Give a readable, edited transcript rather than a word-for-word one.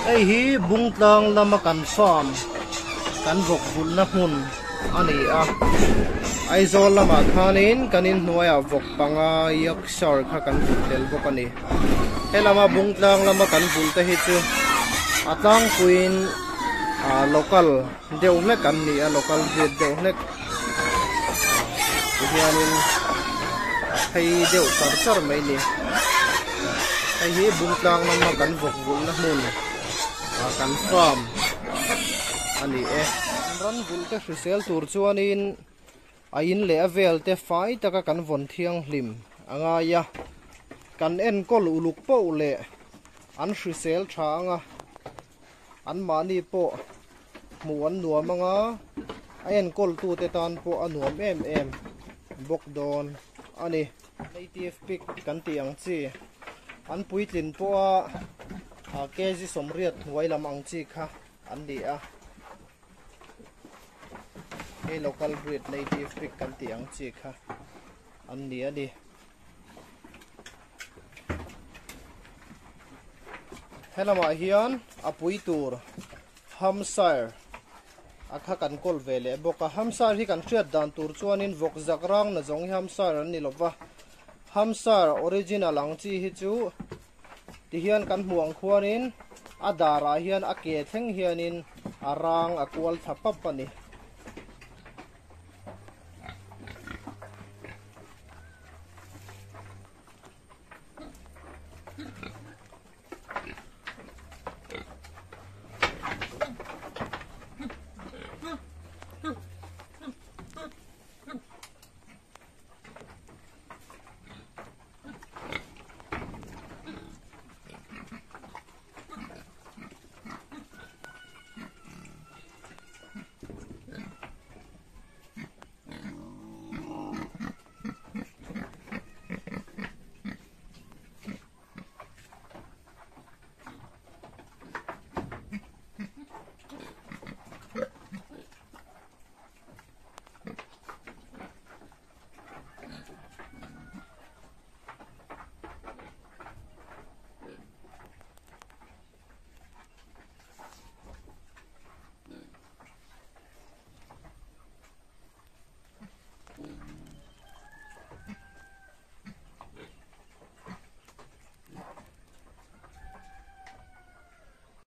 Hei hi Bungtlang lama kan farm kan vawk vulhna hmun a ni a, Aizawl lamah khanin kan inhnuaiah vawk panga Yorkshire kha kan vulh tel bawk a ni. Helama Bungtlang lama kan vulh te hi chu a tlangpuiin ah local deuh hlek an ni a, local breed deuh hlek tihianin a phei deuh char char mai a ni. Hei hi Bungtlang lama kan vawk vulhna hmun ah kan farm a ni e. Ran vulh te hrisel tur chuanin a in leh a vel te fai taka kan vawn thianghlim a ngai a, kan enkawl uluk poh leh an hrisel tha ang a. An mahni pawh hmuh an nuam anga a enkawl tute tan pawh a nuam em em bawk dawn a ni. Native pig kan tih ang chi an puitlin pawha kg sawmriat hnuai lam ang chi kha an ni a. Hei local breed native pig kan tih ang chi kha an ni a ni. Helamah hian a pui tur Hampshire a kha kan kawl ve leh bawk a, Hampshire hi kan hriat dan tur chuanin vawk zak rang na zawng hi Hampshire an ni lova, Hampshire original ang chi hi chu tihian kan hmuh ang khuanin a darah hian a ke thleng hianin a rang a kual thla pap a ni.